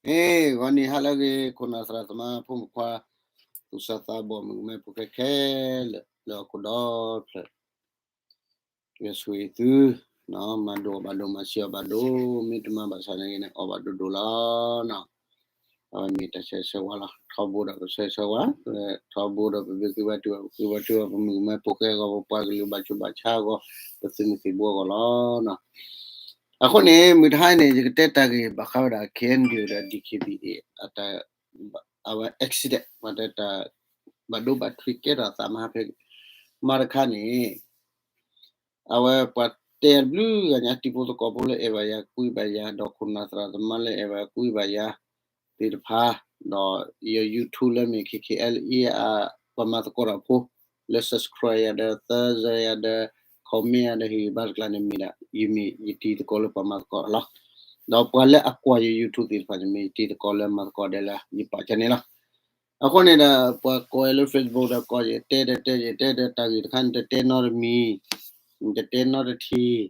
ဟ့ၣ် ဂီၤနံၤဟါလၢအဂ့ၤ ခိၣ်နၢ်သရၣ်သမါ ဖိမုၣ်ခွါ သူၣ်စၢ်သးဘီၣ် မုၣ်ကမဲဖိဃဲခဲလၢာ် လၢဟီၣ်ခိၣ်ဒီဖျၢၣ် ယွၤဆိၣ်ဂ့ၤသု, မၤဒိၣ်အီၣ်ဘၣ်ဒိၣ် မၤစံၣ်အီၣ်ဘၣ်ဒိၣ် မ့ၢ်တမၤဘၣ်ဆၣ်န့ၣ်ဂ့ၤန့ၣ် အီၣ်ဘၣ်ဒိၣ်ဒိၣ်လီၤ. အဝဲမ့ၢ်တၢ်ဆၢဂ့ၤဆၢဝါလီၤ. ထီဘိဒီးပဆၢဂ့ၤဆၢဝါ, ထီဘိဒီးပဘုဃ့ဘါထုကဖၣ် ပဃ့ဘါထုကဖၣ် ပမုၣ်ကမဲဖိဃဲအဂီၢ် ပပှၤကလုာ်ဘၣ်ဆူးဘၣ်ဆါအဂီၢ် ပသုးမုၢ်သံၣ်ဘိအဂီၢ်လီၤ. အဃိန့ၣ် မုၢ်တဟါအံၤန့ၣ် ယကတဲတၢ်ဂ့ၢ်ဘၣ်ဃးဝဲဒၣ် KNDO ဒီး DKBA အတၢ် အဝဲ accident ပှၤတဲတၢ် ဘၣ်ဒိဘၣ်ထံးကဲထီၣ်သးမဟါဖဲ မဟါတခါန့ၣ် အဝဲပှၤတဲအဘျုးဂၤညါ တံၤဖိသကိးဖိလၢအဲၣ်ဘၣ်ယၤကွံဘၣ်ယၤ ဒီးခိၣ်နၢ်သရၣ်သမါလၢအဲၣ်ဘၣ်ယၤကွံဘၣ်ယၤသ့ၣ်တဖၣ်, ဒီးယ YouTube လၢမ့ၢ် KKLA အ ပှၤမၤသကိးတၢ်ဖိ လၢ subscribe ယၤဒီး သၢယၤဒီး comment ယၤဒီး ဟ့ၣ်ဂံၢ်ဘါတကျါန့ၣ်မ့ၢ်ဒၣ် ယမ့ၢ်ယတံၤသကိးလၢပှၤမၤသကိးလီၤ. ဒီးပှၤလၢအကွၢ်ယ YouTube သ့ၣ်တဖၣ်န့ၣ် မ့ၢ်ယတံၤသကိးလၢမၤသကိးဒီးလၢယပာ်ကန့ၣ်လီၤ. အဃိန့ၣ်ဒီး ပှၤကိးလၢ Facebook ဒီးကိးယတဲဒီးတဲယတဲဒီးတၢ်ဂ့ၢ်တခါန့ၣ် တတဲနီတမံၤ, တတဲနီတထံၣ်,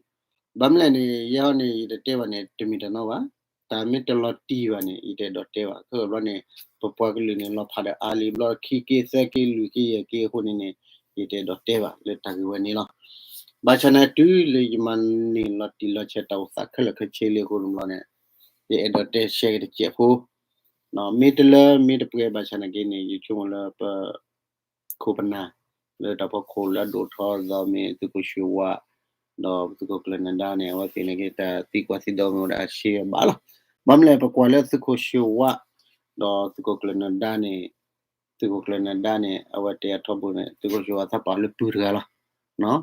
ဘၣ်မနုၤလဲၣ်န့ၣ် ယဲဟီန့ၣ် ယတတဲဘၣ်န့ၣ် တမ့ၢ်တၢ်နီဘၣ်, တၢ်မ့ၢ်တလီၤတံၢ်ဘၣ်န့ၣ် ယတအဲၣ်ဒိးတဲဘၣ်. ခဲအံၤဘျီန့ၣ် ပပှၤကလုာ်န့ၣ် လီၤဖးဒီးအါလံဘျီ ခံက့သၢက့ လွံၢ်က့ယဲၢ်က့အဃိန့ၣ်န့ၣ် ယတအဲၣ်ဒိးတဲဘၣ်လၢတၢ်ဂ့ၢ်ဝဲန့ၣ်လီၤ. ဘၣ်ဆၣ်န့ၣ် တုၤလၢယမၤန့ၢ်လီၤတံၢ်လီၤဆဲးတၢ်အိၣ်သးခဲလၢာ်ခဲဆ့လံအဃိန့ၣ်ဘျီန့ၣ် ယအဲၣ်ဒိးတဲရှဲက့ၤတစဲးဖိ မ့ၢ်တလၢမ့ၢ်တပှဲၤဘၣ်ဆၣ်နာ်က့န့ၣ် ယဆိကမိၣ်လၢပ ခိၣ်ပနၢ် လၢတၢ်ဖီခိၣ်လၢအဒိၣ်ထီၣ်သီမ့ၢ်သုးခိၣ်ၡ့ဝါ ဒီးသုးခိၣ်ကျၢၢ်နၢၤဒါန့ၣ် အဝဲသ့ၣ်န့ၣ်က့ၤတၢ်သံကွၢ်သံဒိးမ့ၢ်ဝဲဒၣ်အဆံးဘၣ်လီၤ. ဘၣ်မနုၤလဲၣ် ပကွၢ်လၢသုးခိၣ်ၡ့ဝါ ဒီးသုးခိၣ်ကျၢၢ်နၢၤဒါန့ၣ် သုးခိၣ်ကျၢၢ်နၢၤဒါန့ၣ် အဝဲတဲအထီဘိန့ၣ် သုးခိၣ်ၡ့ဝါသးပာ်လၢပုၢ်တဂၤလီၤ.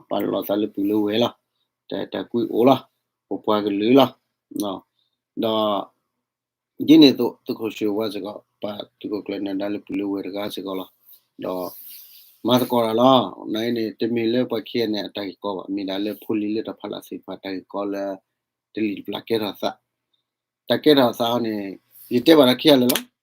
ပာ်လီၤသးလၢပုၢ်လၢဝဲၢ်လီၤ. တၢ်တၢ်ကွံအိၣ်လီၤ. ပပှၤကလုာ်လီၤ. ဒီး ဒ်န့ၣ်အသိး သုးခိၣ်ၡ့ဝါစ့ၢ်ကီး ပာ်သုးခိၣ်ကျၢၢ်နၢၤဒါလၢပုၢ်လၢဝဲၢ်တဂၤစ့ၢ်ကီးလီၤ. ဒီး မၤသကိးတၢ်လီၤ. နာ်က့န့ၣ် တမ့ၢ်လၢပှၤခံဂၤန့ၣ် အတၢ်ဂ့ၢ်ကီဘၣ်, မ့ၢ်ဒၣ်လၢဖိလံၤလၢတၢ်ဖီလာ်သ့ၣ်တဖၣ် တၢ်ဂ့ၢ်ကီလၢ တလံၤတပျၢ်ကဲထီၣ်သး, တၢ်ကဲထီၣ်သးအီၤန့ၣ် ယတဲဘၣ်ဒီးခံဂၤလၢာ်လီ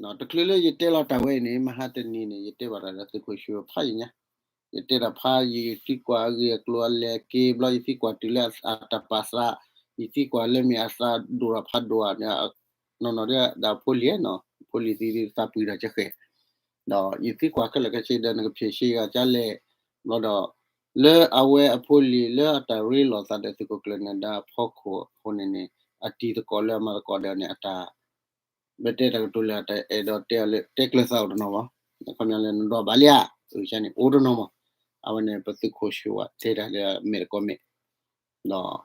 ၤ. တချုးလၢယတဲလီၤတၢ်ဝဲအံၤန့ၣ် မဟါတနံၤန့ၣ် ယတဲဘၣ်တၢ်လၢသုးခိၣ်ၡ့ဝါဖးယံာ်ညါ, ယတဲတၢ်ဖးယံာ် ယသံကွၢ်အဂ့ၢ်အကျိၤအလဲၤက့ၤဘျီ ယသံကွၢ်တုၤလၢအတၢ်ပာ်သး, ယသံကွၢ်လၢမ့ၢ်အသးဒိၣ်ထီၣ်ဖးဒိၣ်ဧါန့ၣ် နီၢ်နီၢ်ဒၣ်အဖိလံၤနီၤ ဖိလံၤသံသးပှံၤတၢ်ကဲဃဲၤ, ဒီးယသံကွၢ်ခဲလၢာ်ခဲဆ့ဒီး နကဖျဲးရှဲဂၤကလဲၣ်, ဘျီဒီး လၢအဝဲအဖိလံၤလၢအတၢ်ရ့လိာ်သးဒီးသုးခိၣ်ကျၢၢ်နၢၤဒါအဖီခိၣ်အဃိန့ၣ်န့ၣ် အတံၤသကိးလၢအမၤသကိးဒီးန့ၣ် အတၢ် ပတဲတၢ်ကတိၤလၢအတၢ်အဲၣ်ဒိးတဲအီၤလၢ တဲကျၢၤသးအိၣ်တနီၤဘၣ်, ခီပညီလၢနဒီးဘၣ်လံဧါ, အန့ၣ်အိၣ်တနီၤမး, အဝဲန့ၣ် ပသုးခိၣ်ၡ့ဝါတဲတၢ်လၢမဲာ်တကီမဲာ်, ဒီး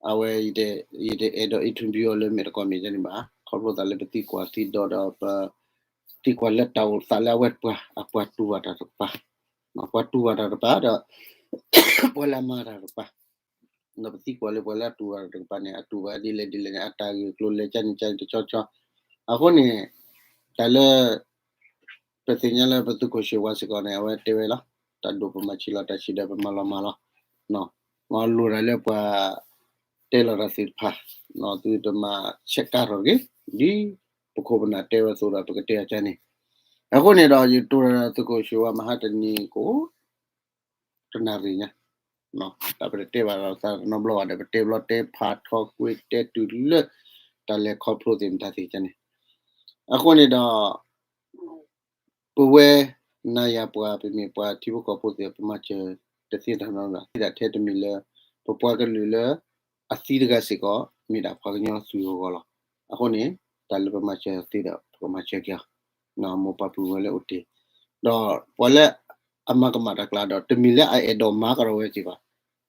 အဝဲ ယတအဲၣ်ဒိး interview အီၤလၢမဲာ်တကီမဲာ်န့ၣ်ဘၣ်, ခီဖျိသးလၢပသံကွၢ်သံဒိးဒီး ပသံကွၢ်လၢတၢ်အိၣ်သးလၢအဝဲပှၤ အပှၤတူၢ်ဘၣ်တၢ်တကပၤ, ပှၤတူၢ်ဘၣ်တၢ်တကပၤဒီး ပှၤလၢအမၤတၢ်တကပၤ ဒီးပသံကွၢ်လၢပှၤလၢအတူၢ်ဘၣ်တၢ်တကပၤန့ၣ် အတူၢ်ဘၣ်ဒ်လဲၣ်ဒ်လဲၣ်န့ၣ် အတၢ်ဂ့ၢ်ကျိၤလဲၤကၢန့ၣ်ကၢန့ၣ်တဆီဆီ, အဃိန့ၣ် တၢ်လၢ ပသ့ၣ်ညါလၢပသုးခိၣ်ၡ့ဝါစ့ၢ်ကီးန့ၣ် အဝဲတဲဝဲလီၤ, တၢ်ဒိၣ်ပမၤဆံးလီၤ, တၢ်ဆံးဒီးပမၤလီၤမၢ်လီၤ, မ့ၢ်လိၣ်တၢ်လၢပှၤတဲလီၤတၢ်သ့ၣ်တဖၣ်, သုတမၤဆဲးကါထီၣ်တဂ့ၤ, ဒ်ပခိၣ်ပနၢ်တဲဝဲအသိးဒီး ပကတဲအီၤကန့ၣ်, အဃိန့ၣ်ဒီး ယတိၢ်ဒီးသုးခိၣ်ၡ့ဝါမဟါတနံၤကိး တနၣ်ရံၣ်ညါ, တၢ်ပတတဲဘၣ်ဒီးသးတနီတဘျီဘၣ်ဒီး ပတဲဘျီတဲဖးထီကွ့တဲတုၤလၢ တၢ်လဲၤခီဖျိသ့ၣ်မတၤသ့ၣ်ကန့ၣ်, အဃိန့ၣ်ဒီး ပဝဲ နၤယၤပှၤ ပမ့ၢ်ပှၤထံဖိကီၢ်ဖိသ့ၣ် ပမၤစၢၤတသ့တၢ်နီတမံၤဘၣ်, သံဒၣ်ထဲတမံၤလၢ ပပှၤကလုာ်လၢ အသံတဂၤစ့ၢ်ကီး မ့ၢ်ဒၣ်ပှၤကညီသုးအဂီၢ်လီၤ. အဃိန့ၣ် တၢ်လၢပမၤစၢၤသ့ဒီး ပကမၤစၢၤက့ၤအီၤ, မိၢ်ပၢ်ပုၢ်ဝဲၢ်လၢအိၣ်တ့ၢ်, ဒီးပှၤလၢအမၤကမၣ်တၢ်ကျါဒီး တမ့ၢ်လၢအအဲၣ်ဒိးမၤကဒီးဝဲက့ၤဘၣ်,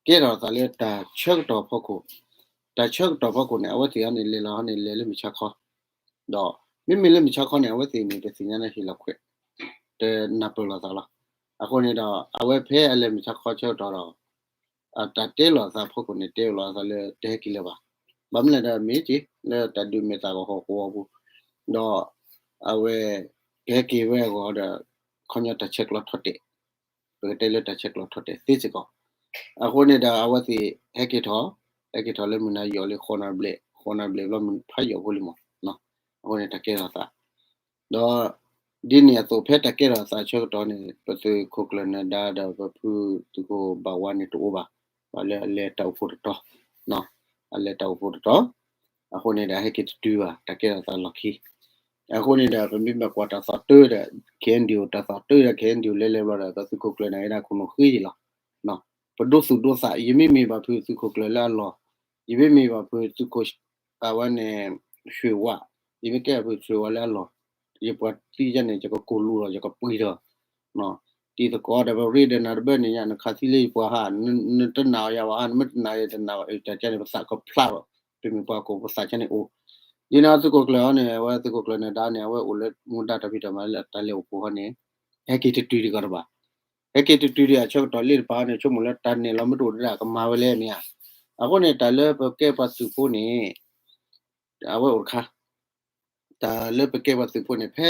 ကဲထီၣ်သးလၢတၢ်ဆၢကတီၢ်ဖီခိၣ်, တၢ်ဆၢကတီၢ်ဖီခိၣ်န့ၣ် အဝဲသ့ၣ်ဟီန့ၣ် လဲၤလီၤဟီန့ၣ် လဲၤလၢမုၢ်ဆါခီ ဒီး မ့မ့ၢ်လၢမုၢ်ဆါခီန့ၣ် အဝဲသ့ၣ်န့ၣ် ပသ့ၣ်ညါန့ၣ်ဟ့ၣ်လီၤခွဲး, တနၢ်ပၢၢ်လိာ်သးလီၤ. အဃိန့ၣ်ဒီး အဝဲဖဲအလဲၤမုၢ်ဆါခီဆၢကတီၢ်ဒီး အတၢ်တဲလိာ်သးဖီခိၣ်န့ၣ် တဲလိာ်သးလၢတဟဲက့ၤလၢၤဘၣ်. ဘၣ်မနုၤလဲၣ်ဒီးမ့ၢ်က့ၤ လၢတၢ်ဒုးမဲာ်သးကဟီၣ်ကဝီၤပူၤ, ဒီး အဝဲ ကဟဲက့ၤဝဲအဂီၢ်ဒီး ခီပညီတၢ်ဆဲးကျိးထီၣ်တဲာ်, ပကတဲလၢတၢ်ဆဲးကျိးထီၣ်တဲာ်သ့စ့ၢ်ကီး. အဃိန့ၣ်ဒီး အဝဲသ့ၣ်ဟဲက့ၤထီၣ်, ဟဲက့ၤထီၣ်လၢမုၢ်နၤယီၣ်လံ ဃိးနၣ်ရံၣ်ဘျဲၣ်, ဃိးနၣ်ရံၣ်ဘျဲၣ်ဘျီမုၢ်ဖးယီၣ်ဖိလံမး, အဃိန့ၣ်တၢ်ကဲထီၣ်သး ဒီး ဒ်န့ၣ်အသိးဖဲတၢ်ကဲထီၣ်သးဆၢကတီၢ်န့ၣ် ပသုးခိၣ်ကျၢၢ်နၢၤဒါဒီးပဖုသုးခိၣ်ဘၣ်ဝါန့ၣ်တအိၣ်ဘၣ်, ပှၤလၢအလဲၤတၢ်အိၣ်ဖှိၣ်တတီၤ, အလဲၤတၢ်အိၣ်ဖှိၣ်တတီၤ, အဃိန့ၣ်ဒီး ဟဲက့ၤတတုၤဘၣ် တၢ်ကဲထီၣ်သးလီၢ်ခံ. အဃိန့ၣ်ဒီး ပမ့ၢ်ဘၣ်ကွၢ်တၢ်သီတၢ်ဒီး ခဲအံၤဒံး တၢ်သီတၢ်ဒီး ခဲအံၤဒံး လဲၤလဲၤဘျီဒီး ပသုးခိၣ်ကျၢၢ်န့ၣ် ဝဲဒၣ်ခိၣ်နူာ်ဃ့ယံၤလီၤ. ပဒိသူၣ်ဒိသး ယမ့ၢ်မ့ၢ်ဘၣ်ဖုးသုးခိၣ်ကျၢၢ်လၢအလီၢ်, ယမ့ၢ်မ့ၢ်ဘၣ်ဖုးသုးခိၣ် အဝဲန့ၣ် ရွှ့ၣ်ဝါ, ယမ့ၢ်ကဲဘၣ်ဖုးရွှ့ၣ်ဝါလၢအလီၢ်, ယပှၤသံယါန့ၣ် ယကကိၢ်လူလီၤ ယကပှ့ၤဒီး တံၤသကိးဒီး ပရ့ဒီးနၤတဘၢၣ်န့ၣ်ညါ နခးသံလၢယပှၤဟါ, နတနာ်အီၤယၤဘၣ်ဟါ, နမ့ၢ်တနာ်ယၤတနာ်ဘၣ်, အတၢ်ကန့ၣ် ပသးကဖျါလီၤ. ပမ့ၢ်ပှၤကိၢ်ပသးကန့ၣ်အိၣ်, ဒ်န့ၣ်သုးခိၣ်ကျၢၢ်အံၤန့ၣ် အဝဲသုးခိၣ်ကျၢၢ်နၢၤဒါန့ၣ် အဝဲအိၣ်လၢမူဒါတၢ်ဖံးတၢ်မၤလၢတၢ်လဲၤအိၣ်ဖှိၣ်ဃီန့ၣ် ဟဲက့ၤတတုၤဒံးကီးတဘၣ်. ဟဲက့ၤတတုၤဒံးအဆၢကတီၢ်လၢတပၤန့ၣ် ဆိကမိၣ်လၢတၢ်နဲၣ်လီၤမ့ၢ်တအိၣ်ဒၣ်ကမၤဝဲလဲၣ်မ့ၢ်ဧါ. အဃိန့ၣ် တၢ်လၢပကဲပှၤသုးဖိန့ၣ် အဝဲအိၣ်တခါ တၢ်လၢပကဲပှၤသုးဖိန့ၣ် ဖဲ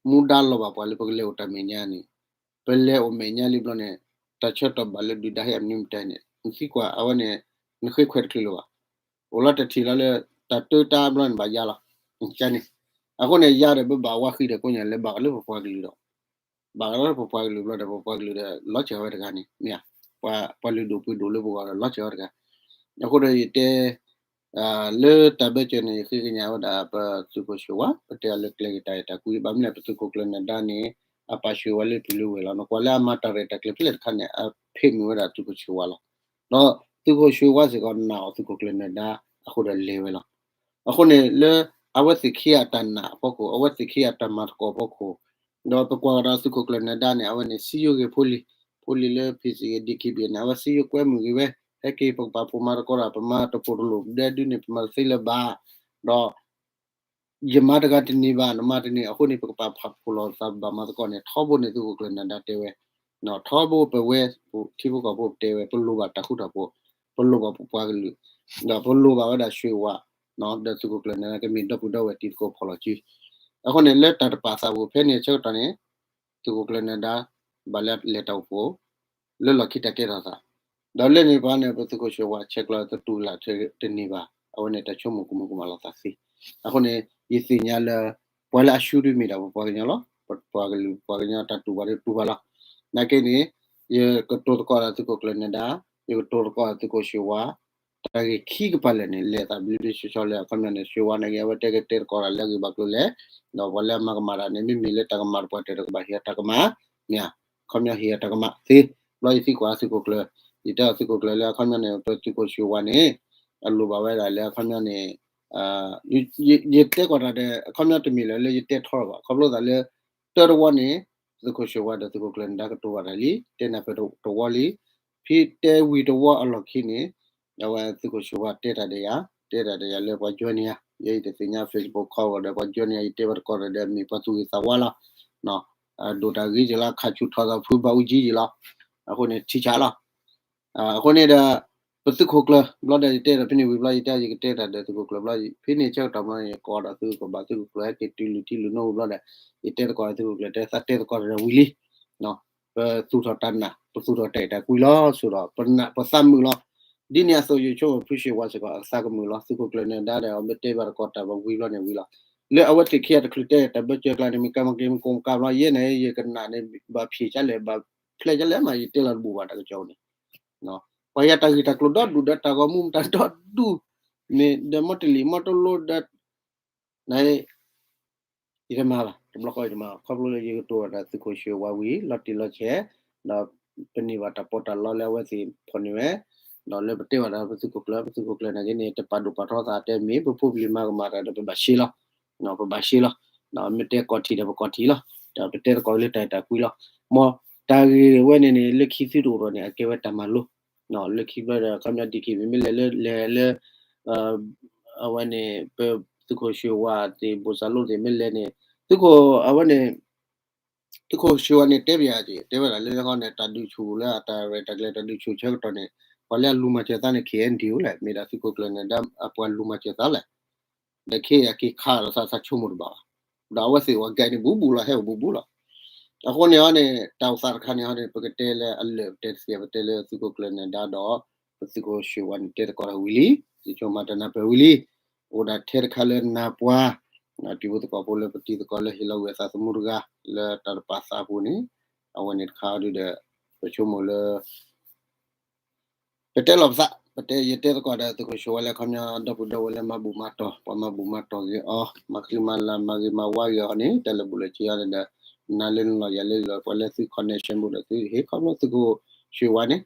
မူဒါလီၤဘၣ်ပှၤလၢပကလဲၤအိၣ်တၢ်မဲာ်ညါန့ၣ် ပလဲၤအိၣ်မဲာ်ညါလံဘျီန့ၣ် တၢ်ဆၢကတီၢ်ဘၣ်လၢဒုၣ်ဒါဟဲအမနုၤမတၤန့ၣ် နသံကွၢ်အဝဲန့ၣ် နဃ့ခွဲးတချုးလၢၤဘၣ်. အိၣ်လီၤတထံၣ်လီၤလၢ တၢ်တၢတၢဘျီန့ၣ်ဘၣ်ယါလီၤ. န့ၣ် အဃိန့ၣ် ယါဒီးပဘၣ်ဝါဃံဒီးကိးညါလၢဘၣ်ဃးလၢပပှၤကလုာ်ဒီး ဘၣ်ဃးလၢပပှၤကလုာ်ဘျီဒီး ပပှၤကလုာ်ဒီး လီၤစၢၤဝဲတဂၤန့ၣ် မ့ၢ်ဧါ. ပှၤလုၢ်ဒိၣ်ပှ့ၤဒိၣ်လၢပဂီၢ်ဒီး လီၤစၢၤဝဲတဂၤ. အဃိဒီးယတဲ လၢတၢ်ဘၢၣ်စၢၤန့ၣ် ယဃ့ကညးဝဲဒၣ်ပသုးခိၣ်ဆှၢဝါ ပတဲအီၤလၢကျဲဂ့ၤတၢ်အဲၣ်တၢ်ကွံ ဘၣ်မနုၤလဲၣ် ပသုးခိၣ်ကျၢၢ်နၢၤဒါန့ၣ် အပာ်ဆှၢဝဲလၢပုၢ်လၢဝဲၢ်လီၤ. နကွၢ်လၢအမၤတၢ်ရဲၣ်တၢ်ကျဲၤဖဲလဲၣ်တခါန့ၣ် အဖ့မုၢ်ဝဲဒၣ်သုးခိၣ်ဆှၢဝါလီၤ. ဒီးသုးခိၣ်ဆှၢဝါစ့ၢ်ကီးနာ်အီၤသုးခိၣ်ကျၢၢ်နၢၤဒါ အဃိဒီးလဲၤဝဲလီၤ. အဃိန့ၣ်လၢ အဝဲသ့ၣ်ခံဂၤတၢ်နာ်အဖီခိၣ် အဝဲသ့ၣ်ခံဂၤတၢ်မၤသကိးအဖီခိၣ် ဒီးပကွၢ်ကဒီးသုးခိၣ်ကျၢၢ်နၢၤဒါန့ၣ် အဝဲန့ၣ် စံယိၤဂ့ၤဖိလံၤ, ဖိလံၤလၢ ဖံးစံဂ့ၤ ဒံခံဘံၣ်န့ၣ် အဝဲစံယိၤကွဲမုာ်ဂ့ၤဝဲ, ဟဲက့ၤပကပာ်ဖှိၣ်မၤသကိးတၢ် ပမၤတပိၢ်တလိၣ်ဒဲဒုန့ၣ် ပမၤတသ့လၢၤဘၣ်, ဒီး ယမၤတဂၤတန့ၢ်ဘၣ် နမၤတန့ၢ် အဃိန့ၣ် ပကပာ်ဖှိၣ်လိာ်သးဘၣ်မၤသကိးန့ၣ် ထီဘိန့ၣ်သုးခိၣ်ကျၢၢ်နၢၤဒါတဲဝဲ, ထီဘိပဝဲ ထံဖိကီၢ်ဖိပတဲဝဲ ပလိၣ်ဘၣ်တၢ်ဃူတၢ်ဖိး, ပလိၣ်ဘၣ်ပပှၤကလုာ်, ဒီးပလိၣ်ဘၣ်ဝဲဒၣ်ဆှၢဝါ, ဒီးသုးခိၣ်ကျၢၢ်နၢၤဒါကမ့ၢ်ဒီပုၢ်ဒီဝဲၢ်တံၤသကိးဖီၣ်လီၤစု, အဃိန့ၣ် လၢတၢ်တပာ်သးပူၤဖဲန့ၣ်အဆၢကတီၢ်န့ၣ် သုးခိၣ်ကျၢၢ်နၢၤဒါ ဘၣ်လၢလဲၤတၢ်အိၣ်ဖှိၣ် လၢလီၢ်ခံတၢ်ကဲထီၣ်သး, ဒီးလၢန့ၣ်ပှၤန့ၣ် ပသုးခိၣ်ဆှၢဝါဆဲးကျိးတတူၢ်လၢ်တန့ၢ်ဘၣ်, အဝဲန့ၣ်တၢ်ဆိကမိၣ်ကမူၤကမၣ်လိာ်သးသ့, အဃိန့ၣ် ယသ့ၣ်ညါလၢ ပှၤလၢအဆူၣ်ဒုမ့ၢ်ဒၣ်ပပှၤကညီလီၤ, ပပှၤကလုာ်ပှၤကညီတၢ်တူၢ်ဘၣ်ဒီးတူၢ်ဘၣ်လီၤ, နာ်က့န့ၣ် ယကတိၤသကိးဒီးသုးခိၣ်ကျၢၢ်နၢၤဒါ, ယကတိၤသကိးဒီးသုးခိၣ်ဆှၢဝါ တၢ်ဂ့ၢ်ခံကပၤလၢာ်န့ၣ် လဲၤသးဘျ့ဘျ့ဆှီဆှီလၢအခီပညီန့ၣ် ဆှၢဝါနာ်က့ အဝဲတဲကတဲသကိးတၢ်လၢအဂ့ၢ်ဘၣ်ကျိၤလဲၣ်, ဒီးပှၤလၢအမၤကမၣ်တၢ်န့ၣ် မ့မ့ၢ်လၢတၢ်ကမၣ်တပှၢ်တၢၢ်တကဘၣ်ဟ့ၣ်အီၤတၢ်ကမၣ်, မ့ၢ်ဧါ, အခီပညီဟ့ၣ်အီၤတၢ်ကမၣ်သ့, ဘျီယသံကွၢ်သုးခိၣ်ကျၢၢ်, ယတဲအီၤသုးခိၣ်ကျၢၢ်လၢအခီပညီန့ၣ် ပသုးခိၣ်ဆှၢဝါန့ၣ် အလိၣ်ဘၣ်ဝဲဒၣ်လၢအခီပညီန့ၣ် ယတဲကွၢ်တၢ်ဒီး အခီပညီတမ့ၢ်လၢၤလၢယတဲထီဘၣ် ခီဖျိသးလၢ တၢတဝီန့ၣ် သုးခိၣ်ဆှၢဝါဒီးသုးခိၣ်ကျၢၢ်နၢၤဒါကတိၤဘၣ်တၢ်လံ, တဲနၢ်ပၢၢ်တဝီလံ, ဖဲတဲဝံၤတဝီအလီၢ်ခံန့ၣ် အဝဲသုးခိၣ်ဆှၢဝါတဲတၢ်ဒီးယၤ, တဲတၢ်ဒီးယၤလၢပှၤ join န့ၢ်ယၤ, ယဲယတသ့ၣ်ညါ Facebook ခီဂီၤဒီးပှၤ join န့ၢ်ယၤ ယတဲဘၣ်တကိးဒီး မ့ၢ်ပှၤသူၣ်ဂ့ၤသးဝါလီၤ, ဒိၣ်တၢ်ဂ့ၤယံၤလီၤ ခးဆူၣ်ထီၣ်သးဖုဘၣ်အူကၠံယံၤလီၤ, အဃိန့ၣ်ထံဆးလီၤ အဃိန့ၣ်ဒီး ပသုးခိၣ်ကျၢၢ်ဘျီဒီး ယတဲဒီးဖဲန့ၣ်ဝံၤဘျီ ယတဲယကတဲတၢ်ဒီးသုးခိၣ်ကျၢၢ်ဘျီ ဖဲန့ၣ်ဆၢကတီၢ်ဘျီန့ၣ် ယကိးဒီးသုးခိၣ်ဘၣ်သုးခိၣ်ကျၢၢ် ဟဲက့ၤတုၤလုၢ်ထံလုၢ်နိဘျီဒီး ယတဲသကိးသုးခိၣ်ကျၢၢ် တဲသးတဲသကိးဒီးဝံၤလံ, ပသူၣ်ထီၣ်တၢ်နာ် ပသူၣ်ထီၣ်တၢ်အဲၣ်တၢ်ကွံလီၤ ဆိဒီး ပသးမုာ်လီၤ, ဒ်န့ၣ်အသိးယဆိကမိၣ်ဖုဆှၢဝါစ့ၢ်ကီး အသးကမုာ်လီၤ သုးခိၣ်ကျၢၢ်နၢၤဒါဒီး အမ့ၢ်တဲဘၣ်တကိးတၢ်ဘၣ်ဝံၤဘျီန့ၣ်ဝံၤလီၤ, လၢအဝဲသ့ၣ်ခံဂၤတချုးတဲတၢ်ဘၢၣ်စၢၤကျါန့ၣ် မ့ၢ်ကမၣ်က့ၤမ့ၢ်ကိးမကါဘျီ ယဲန့ၣ် ယကနၣ်န့ၣ် ဘၣ်ဖျဲးကလဲၣ် ဘၣ်ဖျဲးကလဲၣ်မး ယတဲလီၤတဘူၣ်ဘၣ်တၢ်ကစီၣ်န့ၣ် ပှၤယၤတၢ်ဂ့ၢ်တၢ်ကျိၤဒီဒူၣ်ဒီးတၢ်ဂီၤမူမတၤဒီဒူၣ်, မ့ၢ်ဒီးမီတလံာ်မီတလိဒီး န ယတမၤဘၣ် တဘျီဃီယတမၤဘၣ် ခီဖျိလၢယကတိၤဘၣ်တၢ်သုးခိၣ်ဆှၢဝါဝံၤ လီၤတံၢ်လီၤဆဲး, ဒီးပန့ၢ်ဘၣ်တၢ်ပီးတၢ်လီလၢအဝဲသ့ၣ်ဖီၣ်န့ၢ်ဝဲ, ဒီးလၢပတဲဘၣ်ဒီးပသုးခိၣ်ကျၢၢ် ပသုးခိၣ်ကျၢၢ်နာ်က့န့ၣ် တပာ်ဒိၣ်ပာ်ထီသးတဲမ့ၢ် ပဖိပလံၤမၤကမၣ်တၢ်ဒီးပဘၣ်ရှဲလီၤ ပဘၣ်ရှဲလီၤ, မ့ၢ်တဲကီၢ်ထံးဒီးပကီၢ်ထံးလီၤ, ဒီးပတဲသကိးလၢတၢ်အဲၣ်တၢ်ကွံလီၤ, မ်တၢ်ဂ့ၢ်ဝဲန့ၣ်န့ၣ် လၢခံသုတအိၣ်ထီၣ်န့ၣ် အကဲဝဲတၢ်မၤလိ, လၢခံဘျီဒီး ခီပညီ ဒံၣ်ခံဘံၣ် မ့ၢ်လဲၤလၢလဲၤလၢ အဝဲန့ၣ် ပသုးခိၣ်ဆှၢဝါသ့ၣ် ဘိၣ်စၢ်လိသ့ၣ် မ့ၢ်လဲၤန့ၣ် သုးခိၣ်အဝဲန့ၣ် သုးခိၣ်ဆှၢဝါန့ၣ် တဲပယၤက့ၤ တဲဝဲဒၣ်လၢဃီန့ၣ် တၢ်ဒုးဆူၣ်လၢအတၢ်ရဲၣ်တၢ်ကျဲၤ တၢ်ဒုးဆူၣ်ဆၢကတီၢ်န့ၣ် ပှၤလၢအလူၤမၤစၢၤသးန့ၣ် ခဲအံၤဒံးအိၣ်လဲၣ် မ့ၢ်ဒၣ်သုးခိၣ်ကျၢၢ်နၢၤဒါ အပှၤလူၤမၤစၢၤသးလဲၣ် ဒီးခဲအံၤအက့ၤခးဒီးသး သးဆိကမိၣ်တဘၣ်ဘၣ်, ဒီးအဝဲသ့ၣ်အဂၤန့ၣ် ဘူးဘူးလီၤ ဟဲအိၣ်ဘူးဘူးလီၤ, အဃိန့ၣ်ဟီန့ၣ် တၢ်အိၣ်သးတခါန့ၣ်ဟီန့ၣ် ပကတဲလၢအလၢာ် ပတဲတသ့ ပတဲလၢသုးခိၣ်ကျၢၢ်နၢၤဒါဒီး ပသုးခိၣ်ဆှၢဝါန့ၣ် တဲသကိးတၢ်ဝံၤလံ, ယဆိကမိၣ်တၢ်နၢ်ပၢၢ်ဝံၤလံ, အိၣ်ဒၣ်ထဲတခါလၢနၢ်ပှၤ တံၤဖိသကိးဖိလၢပတံၤသကိးလၢဟ့ၣ်လီၤဝံၤအသးသမူတဂၤ လၢတၢ်တပာ်သးအပူၤန့ၣ်, အဝဲန့ၣ်တခါဒုဒီး ပဆိကမိၣ်လၢ ပတဲလီၤပသး ပတဲ ယတဲသကိးဒီးသုးခိၣ်ၡိဝါလၢ ခီပညီဒီပုၢ်ဒီဝဲၢ်လၢမၤဘူၣ်မၤတီၢ်, ပှၤမၤဘူၣ်မၤတီၢ်ဂ့ၤအီၤ, မၤဃံမၤလၤ မၤဂ့ၤမၤဝါဂ့ၤအီၤန့ၣ် တၢ်လၢာ်ဘူၣ်လၢာ်စ့အီၤန့ၣ်ဒီး နၤလၢနလီၢ် ယၤလၢယလီၢ် ပှၤလၢသု connection ဘူးဒီးသုဟ့ၣ် ခီဖျိသုးခိၣ်ၡိဝါန့ၣ်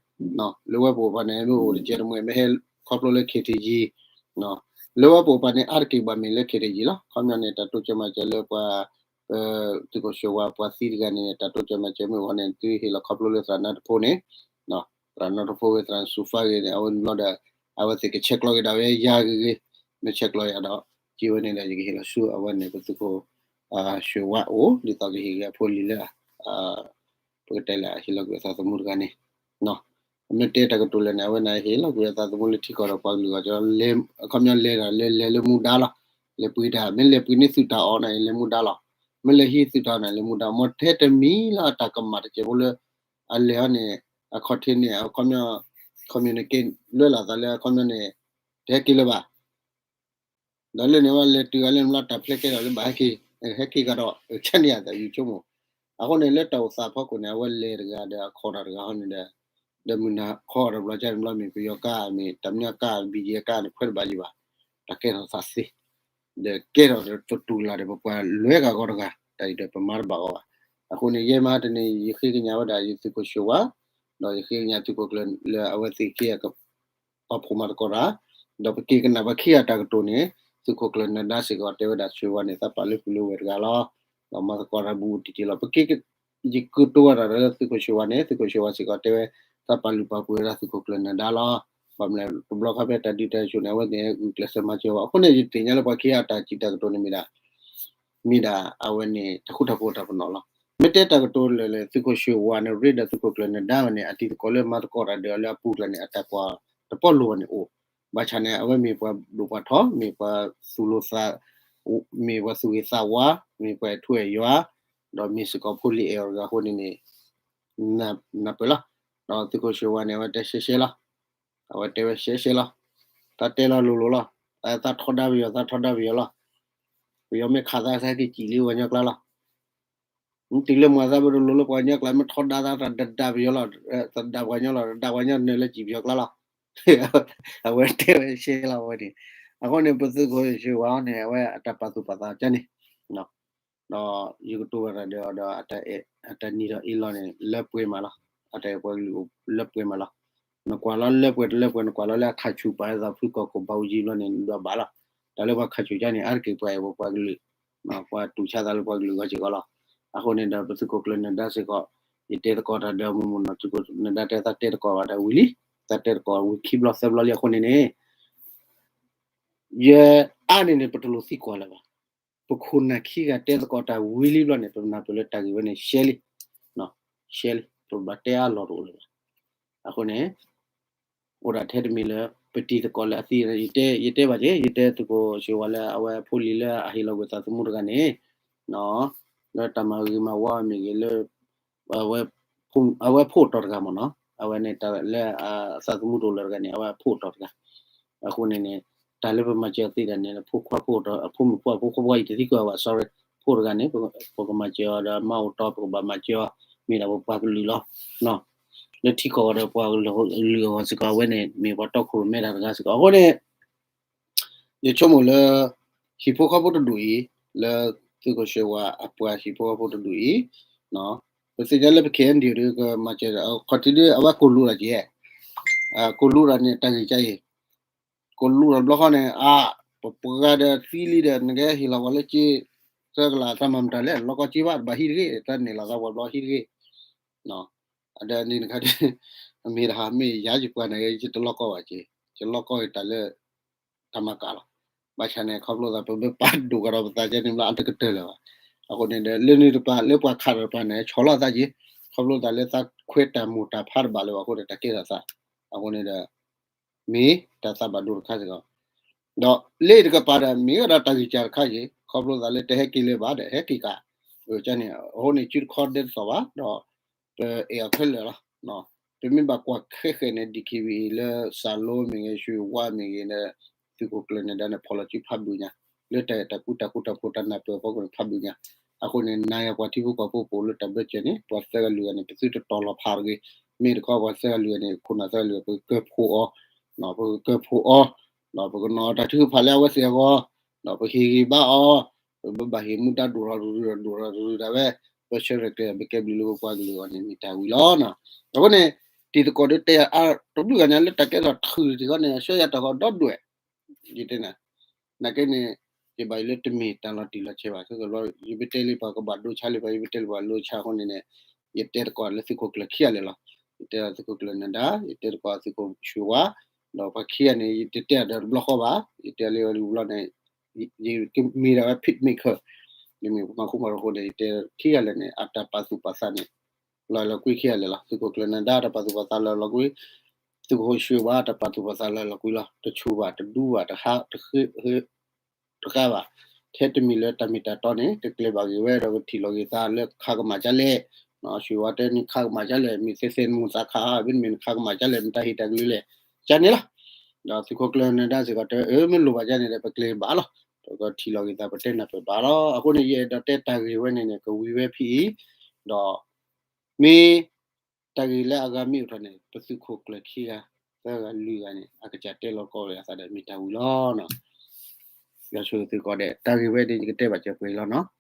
လၢဝဲပအိၣ်ပၤန့ၣ် မ့ၢ်အိၣ်တကဲတမှဲ မ့ၢ်ဟဲခီဖျိလၢ ခ့တယံၤ လၢဝဲပအိၣ်ပၤန့ၣ် အါတက့ၢ်ဘၣ်မ့ၢ်လၢ ခ့တယံၤ လီၤ. ခီပညီန့ၣ် တၢ်တိစၢၤမၤစၢၤလၢပှၤ သုးခိၣ်ၡိဝါပှၤသံတဂၤန့ၣ် တၢ်တိစၢၤမၤစၢၤမ့ၢ်အိၣ်န့ၣ် သုဟ့ၣ်လီၤခီဖျိလၢသရၣ်နါတဖိန့ၣ် သရၣ်နီတဖိဂ့ၤ သရၣ်စူၤဖါဂ့ၤန့ၣ် အဝဲန့ၣ်ဘျီဒီး အဝဲသ့ၣ်ကဆဲးကျိးက့ၤဒၣ်ဝဲယၤဂ့ၤဂ့ၤ, မ့ၢ်ဆဲးကျိးယၤဒီး က့ၤဝဲန့ၣ်ဒီး ယကဟ့ၣ်လီၤဆူအဝဲန့ၣ် ပသုးခိၣ် ၡိဝါအိၣ် ဒ်သိးကဟ့ၣ်က့ၤအဖိလံၤလၢ ပကတဲလၢအဟ့ၣ်လီၤကွံာ်အသးသမူတဂၤန့ၣ် မ့ၢ်တဲတၢ်ကတိၤလဲၣ်န့ၣ် အဝဲန့ၣ်ဟ့ၣ်လီၤကွံာ်အသးသမူလၢထံကီၢ်ဒီးပှၤကလုာ်အဂီၢ် ခီပညီလဲၤဒီး လဲၤလဲၤလၢမူဒါလီၤ. လဲၤပှ့ၤတၢ် မ့ၢ်လဲၤပှ့ၤန့ၢ်သုးတၢ်အီၣ်န့ၣ် လဲၤမူဒါလီၤ. မ့ၢ်လဲၤဟံးသုးတၢ်အီၣ်န့ၣ် လဲၤမူဒါ မ့ၢ်ထဲတမံၤလၢအတၢ်ကမၣ်တစဲးဖိလၢ အလဲၤအီၤန့ၣ် အခီၣ်ထံးန့ၣ် အခီပညီ communicate လွဲလီၤသးလၢအခီပညီန့ၣ် တဟဲက့ၤလၢၤဘၣ် ဒီးလၢန့ၣ်ဝဲလဲၤတုၤအီၤလၢန့ၣ်ဘျီ တၢ်ဖျဲးကဲထီၣ်လၢဘၣ်ဟဲက့ၤ ဟဲက့ၤကဒီး ကန့ၣ်ယသးယဆိကမိၣ်. အဃိန့ၣ် လၢတၢ်အိၣ်သးဖီခိၣ်န့ၣ် အဝဲလဲၤတဂၤဒီးအခီၣ်တၢ်တဂၤဟီန့ၣ်ဒီး ဒီးမုၢ်နၤခီအီၤတဘျီကန့ၣ်ဘျီ မ့ၢ်ပယီၤကါ မ့ၢ်တၢ်မနုၤကါ ဘံၣ်ကါန့ၣ် ခွဲးတဘၣ်ယံၤဘၣ် တၢ်ကဲထီၣ်သးသ့ ဒီးကဲထီၣ်တတူၢ်လၢ်ဒီး ပပှၤလွဲဂၤဂီၢ်တဂၤ တၢ်အံၤဒီးပမၤတဘၣ်အီၤဘၣ်. အဃိန့ၣ် ယဲမဟါတနံၤ ယဃ့ကညးဝဲဒၣ်ယသုးခိၣ်ၡိဝါ ဒီးယဃ့ကညးသုးခိၣ်ကျၢၢ်လၢအဝဲသ့ၣ်ခံဂၤ ပှၤဖှိၣ်မၤသကိးတၢ်, ဒီးပက့ၤကနၣ်ပှၤခံဂၤတၢ်ကတိၤန့ၣ် သုးခိၣ်ကျၢၢ်နဒါစ့ၢ်ကီးတဲဝဲဒၣ် ၡိဝါန့ၣ် သးပာ်လၢပုၢ်လၢဝဲၢ်တဂၤလီၤ. ဒီးမၤသကိးတၢ်ဘူးတံၢ်တံၢ်လီၤ. ပက့ၤ ယကတိၤဝဲဒၣ်လၢသုးခိၣ်ၡိဝါန့ၣ် သုးခိၣ်ၡိဝါစ့ၢ်ကီးတဲဝဲ သးပာ်လုၢ်ပာ်ပှ့ၤဝဲဒၣ်သုးခိၣ်ကျၢၢ်နဒါလီၤ. ဘၣ်မနုၤလဲၣ် တဘျီခါဖဲတၢ်ဒုးတၢ်ယၤဆိၣ်န့ၣ် အဝဲသ့ၣ်ဂုာ်ကျဲးစၢးမၤစၢၤဝဲ အဃိန့ၣ် ယသ့ၣ်ညါလၢပှၤခံဂၤတၢ်စံးတၢ်ကတိၤန့ၣ်မ့ၢ်ဒၣ် မ့ၢ်ဒၣ်အဝဲန့ၣ် တၢ်ဃူတၢ်ဖိးတၢ်ပနီၣ်လီၤ. မ့ၢ်တဲတၢ်ကတိၤလၢာ်လၢာ် သုးခိၣ်ၡိဝါန့ၣ် ရ့ဒီးသုးခိၣ်ကျၢၢ်နဒါဝဲန့ၣ် အတံၤသကိးလၢမၤသကိးတၢ်ဒီးအီၤလၢအပူၤကျါန့ၣ် အတၢ်ကွၢ်တပီၢ်လိၤဝဲန့ၣ်အိၣ်, ဘၣ်ဆၣ်န့ၣ် အဝဲမ့ၢ်ပှၤဒိၣ်ပှၤထီ မ့ၢ်ပှၤသူၣ်လိာ်သး မ့ၢ်ပှၤသူၣ်ဂ့ၤသးဝါ မ့ၢ်ပှၤအဲၣ်ထူအဲၣ်ယွၤ ဒီးမ့ၢ်စ့ၢ်ကီးဖိလံၤအဲၣ်အီၤတဂၤအဃိန့ၣ်န့ၣ် နၢ်ပၢၢ်လီၤ. ဒီးသုးခိၣ်ၡိဝါန့ၣ် အဝဲတဲရှဲရှဲလီၤ. အဝဲတဲဝဲရှဲရှဲလီၤ. သးတဲလီၤလိၤလိၤလီၤ. သးထီဒါပယီၤ သးထီဒါပယီၤလီၤ. ပယီၤမ့ၢ်ခးသး သးဟဲက့ၤစံၣ်လံပှၤကညီကျါလီၤ. တုၤလၢမုၢ်သးဘၣ်တလိၤလၢပှၤကညီကျါ မ့ၢ်ထီဒါသး သးတဒါပယီၤလီၤ. သးဒါပှၤကညီလီၤ တဒါပှၤကညီန့ၣ်လၢစံၣ်ပယီၤကျါလီၤ. အဝဲတဲဝဲရှဲလီၤဝဲန့ၣ်. အဃိန့ၣ် ပသုးခိၣ်ၡိဝါန့ၣ် အဝဲအတၢ်ပာ်သူၣ်ပာ်သးကန့ၣ် ဒီးယကတိၤဝဲဒၣ်ဒီး ဒီးအတၢ်နံၤဒီးအ့လီၤန့ၣ် လၢပှဲၤမးလီၤ. အတၢ်အဲၣ်ပှၤကလုာ်လၢပှဲၤမးလီၤ. နကွၢ်လီၤလၢပှဲၤတလၢပှဲၤ နကွၢ်လီၤလၢအခးဆူၣ်ပာ်သးဖုကီၢ်ခိၣ်ဘးအူကၠံဘျီန့ၣ် နဒွးဘၣ်လီၤ. တၢ်လၢပှၤခးဆူၣ်ကန့ၣ် အါတက့ၢ်ပှၤအဲၣ်ပှၤကလုာ် ပှၤတူၢ်ဆါသးလၢပှၤကလုာ်အဂီၢ်စ့ၢ်ကီးလီၤ. အဃိန့ၣ်ဒီး ပသုးခိၣ်ကျၢၢ်နဒါစ့ၢ်ကီး ယတဲသကိးတၢ်ဒီးမုၢ်မုၢ်နီၢ် သုးခိၣ်နဒါတဲသးတဲသကိးဘၣ်တၢ်ဝံၤလံ. သးတဲသကိးဝံၤခံဘျီသၢဘျီလံအဃိန့ၣ်န့ၣ် ယအါန့ၣ်န့ၣ် ပတလိၣ်သံကွၢ်လၢၤဘၣ်. ပခိၣ်နၢ်ခံဂၤတဲသကိးတၢ်ဝံၤလံဘျီန့ၣ် ပနၢ်ပၢၢ်လၢတၢ်ဂ့ၢ်ဝဲန့ၣ် ရှဲလံ, ရှဲလံ ပဘၣ်တဲအါလီၢ်တအိၣ်လၢၤဘၣ်. အဃိန့ၣ် အိၣ်ဒၣ်ထဲတမံၤလၢ ပတံၤသကိးလၢအသံ ယတဲ ယတဲဘၣ်က့ၤ ယတဲသုးခိၣ်ၡိဝါလၢအဝဲဖိလံၤလၢအဟ့ၣ်လီၤကွံာ်သးသမူတဂၤန့ၣ် လၢတၢ်မၤဂ့ၤမၤဝါမ့ၢ်ဂ့ၤလၢ အဝဲဖိးတီၤတဂၤမ့ၢ်နီၤ အဝဲန့ၣ်တၢ်လၢအသးသမူတအိၣ်လၢၤတဂၤန့ၣ် အဝဲအဖိးတီၤတဂၤ အဃိန့ၣ်န့ၣ် တၢ်လၢပမၤစၢၤသ့ဒၣ်န့ၣ် ဖိခွါဖိးတီၤ အဖိမုၣ်ဖိခွါဖိခွါအံၤတသံကွၢ်ဘၣ် sorry ဖိးတဂၤန့ၣ် ပကမၤစၢၤအီၤဒီးမၤအိၣ်တီၤ ပကဘၣ်မၤစၢၤအီၤ မ့ၢ်ဒၣ်ပပှၤကလုာ်လီၤ. လၢထံကီၢ်ဒီးပှၤကလုာ်အဂီၢ်စ့ၢ်ကီး အဝဲန့ၣ် မ့ၢ်ပှၤတီခိၣ်ရိၣ်မဲတၢ်တဂၤစ့ၢ်ကီး အဃိန့ၣ် ယဆိကမိၣ်လၢ ဟံၣ်ဖိဃီဖိတဒူၣ်အံၤ လၢသုးခိၣ်ၡိဝါအပှၤဟံၣ်ဖိဃီဖိတဒူၣ်အံၤ ပသ့ၣ်ညါလၢပ KNDO ဒီးကမၤစၢၤ ခီၣ်ထံးဒ်အဝဲကိၢ်လူးတၢ်က့ၤ ကိၢ်လူးတၢ်န့ၣ်တၢ်ဂ့ၢ်ကါအံၤ ကိၢ်လူးတၢ်ဘျီဃီန့ၣ် အါ ပပှၤဂၤဒီးသံလံဒီး နကဟ့ၣ်လီၤပှၤလၢက့ သၢကလး တၢ်မၤမတၤလဲၣ် လီၢ်ကီၢ်က့ဘၣ် တဘၣ်ဟံးတဂ့ၤ တၢ်န့ၣ်လီၤသးပှၤဘျီဟံးတဂ့ၤ အဒီးန့ၣ်တခါ အမ့ၢ်တဟါမ့ၢ်ယၤယပှၤန့ၣ် ယတလီၢ်ကီၢ်ဘၣ်က့ ယလီၢ်ကီၢ်က့ၤတၢ်လၢ တၢ်မၤကၤလီၤ. ဘၣ်ဆၣ်န့ၣ် ခီဖျိသး ပမ့ၢ်ပာ်ဒိၣ်ကဒီးပသးကဲန့ၣ်ဘျီ အတကတၢၢ်လၢၤဘၣ်. အဃိန့ၣ်ဒီး လၢနုၤတပၤ လၢပှၤခးတပၤန့ၣ် ဆီၣ်လီၤသးက့ ခီဖျိသးလၢသးခွဲးတၢ်မိၢ်တၢ်ဖးတဘၣ်လၢၤဘၣ်အဃိဒီး တၢ်ကဲထီၣ်သး အဃိန့ၣ်ဒီး မ့ၢ်တၢ်သးဘၣ်ဒိတခါစ့ၢ်ကီး ဒီးလၢတကပၤဒီး မ့ၢ်ဝဲဒၣ်တၢ်ဂံၢ်စၢ်တခါက့ ခီဖျိသးလၢတဟဲက့ၤလၢၤဘၣ်ဒီး ဟဲက့ၤကး န့ၣ် အဃိန့ၣ် စုတခီဒဲတသီၣ်ဘၣ် ဒီး ပအဲၣ်အီၤခဲလၢာ်လီၤ. ပမ့ၢ်ဘၣ်ကွၢ်ခဲဃဲၤန့ၣ် DKBA လၢစၢ်လိမ့ၢ်ဂ့ၤ ရွှေဝါမ့ၢ်ဂ့ၤ သုးခိၣ်ကျၢၢ်နဒါန့ၣ် ဖီၣ်လီၤစုဖးဘုးညါ လၢတၢ်အဲၣ်တၢ်ကွံတၢ်ဃူတၢ်ဖိးတၢ်နၢ်ပၢၢ်အဖီခိၣ်န့ၣ် ဖးဘုးညါ အဃိန့ၣ် နၤယၤပှၤထံဖိကီၢ်ဖိပအိၣ်လၢတၢ်ဘၢၣ်စၢၤန့ၣ် ပှၤသၢဂၤလွံၢ်ဂၤန့ၣ် ပသုတတီၤလီၤဖးတဂ့ၤ မ့ၢ်တခီပှၤသၢဂၤလွံၢ်ဂၤန့ၣ် ခိၣ်နၢ်သၢဂၤလွံၢ်ဂၤ ပကကၢၢ်ဖိးအီၤ ပကကၢၢ်ဖိအီၤ, ဒီးပကနီၤတၢ်ထုကဖၣ်လၢအဝဲသ့ၣ်အဂီၢ်, ဒီးပဟ့ၣ်ဂံၢ်ဘါအီၤ, ပဘၣ်ဟ့ၣ်မူဒါဒိၣ်ထီၣ်တရုၤဒီးဒိၣ်ထီၣ်တရုၤဒၣ်ဝဲ, ပဆၢရဲၣ်ကျဲၤ ပကဲဘျုးလၢပပှၤကလုာ်အဂီၢ်န့ၣ် မ့ၢ်တၢ်ဝံၤလီၤ. အဃိန့ၣ် တံၤသကိးဒီးတဲယၤအါတဘျုးဂၤန့ၣ် လၢတၢ်ကဲထီၣ်ထုးတံၢ်ဃီန့ၣ် ဆှၢယၤတၢ်ဃီဒီဒွဲၣ်, ယတဲနၤ နာ်က့န့ၣ် ယဘၣ်ယိၣ်လၢတမ့ၢ်တၢ်လီၤတံၢ်လီၤဆဲးဘၣ်, ခဲကဘျီ ယမ့ၢ်တဲလၢပှၤကဘၣ်ဒိဆါလၢပှၤ ယမ့ၢ်တဲလၢပှၤလိဆါအဃိန့ၣ်န့ၣ်, ယတဲသကိးလၢသုးခိၣ်ကျၢၢ်ခံဂၤလၢာ်လီၤ. ယတဲသုးခိၣ်ကျၢၢ်နဒါ, ယတဲသကိးသုးခိၣ်ၡွ့ဝါ, ဒီးပှၤခံဂၤန့ၣ် ယတတဲအီၤဒီးတဘျီဃီဘၣ်, ယတဲလၢအီၤလံဘျီန့ၣ် ယကမ့ၢ်ဒၣ်ဝဲ peacemaker, ယမ့ၢ်ပှၤမၤဃူမၤဖိးအဃိန့ၣ် ယတဲခံဂၤလၢာ်န့ၣ် အတၢ်ပာ်သူၣ်ပာ်သးန့ၣ် လီၤလီၤကွံခံဂၤလၢာ်လီၤ. သုးခိၣ်ကျၢၢ်နဒါ တၢ်ပာ်သူၣ်ပာ်သးလီၤလီၤကွံ, သုးခိၣ်ၡွ့ဝါ တၢ်ပာ်သူၣ်ပာ်သးလီၤလီၤကွံလီၤ. တဆူၣ်ဘၣ် တဒူဘၣ် တဟး တဃ့ တဃါဘၣ်, ထဲတမံၤလၢတၢ်မ့ၢ်တၢ်တီန့ၣ် တကျဲၤဘၣ်ဂ့ၤဝဲဒီး ကထံၣ်လီၤက့ၤသးလၢခးကမၣ်ဒ်လဲၣ်, ၡွ့ဝါတဲန့ၣ် ခးကမၣ်ဒ်လဲၣ်, မ့ၢ်သ့သ့နမိၢ်သးခးဧါ, မ့တမ့ၢ်နခးကမၣ်ဒ်လဲၣ်, နတၢ်ဟ့ၣ်တၢ်ကလုၢ်လဲၣ်, ကန့ၣ်လီၤ. ဒီးသုးခိၣ်ကျၢၢ်နဒါစ့ၢ်ကီးတဲ အၢ မ့ၢ်လိၣ်ဘၣ်ဒ်န့ၣ်ဒီး ပကျဲၤဘၣ်လီၤ, ပကထံၣ်လီၤက့ၤသး ပတဲနၢ်ပၢၢ်ဘၣ်လီၤ. အဃိန့ၣ် ယအဲၣ်ဒိးတဲတၢ်ဂ့ၢ်ဝဲန့ၣ်န့ၣ် ကဝံၤဝဲဖဲအံၤ, ဒီး မ့ၢ်တၢ်ဂ့ၢ်လၢအဂၤမ့ၢ်အိၣ်ထီၣ်န့ၣ် ပသုးခိၣ်ကျၢၢ်ခံဂၤ သၢဂၤလွံၢ်ဂၤန့ၣ် အကစၢ်တဲလီၤကီးဝဲအသးဒီးမ့ၢ်တၢ်ဝံၤလီၤ. ယွၤဆိၣ်ဂ့ၤသုကိးဂၤဒဲး, တၢ်ဂ့ၢ်ဝဲန့ၣ် ယကတဲဘၣ်စၢၤပှဲၤအံၤလီၤနီၤ.